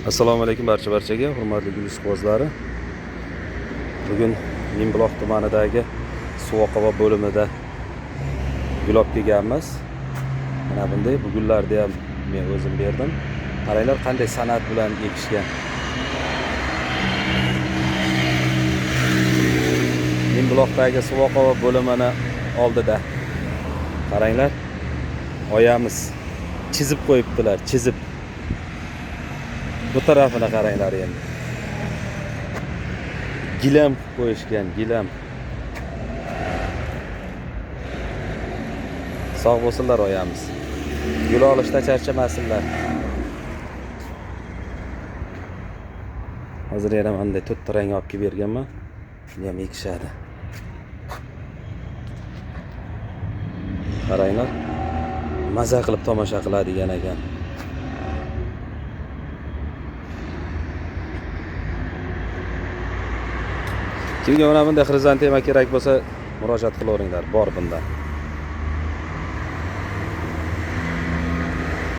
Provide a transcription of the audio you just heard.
Assalomu alaykum barcha-barchaga, hurmatli gul ishqibozlari. Bugun Mingbuloq tumanidagi Suvoqova bo'limida gul olib kelganmiz. Mana bunday bu gullarni ham men o'zim berdim. Qaranglar, qanday san'at bilan ekishgan. Mingbuloqdagi Suvoqova bo'limini oldida. Qaranglar, oyamiz chizib qo'yibdilar, chizib. Bu tarafini qaranglar endi. Gilam qo'yishgan, gilam. Sog' bo'lsinlar oyamiz. Gul olishda charchamasinlar. Hozir yana bunday to'rtta rang olib kelib berganman. Buni ham ekishadi. Qaranglar. Maza qilib tomosha qiladigan ekan. Kimga mana bunday xrizantema kerak bo'lsa, murojaat qilaveringlar, bor bundan.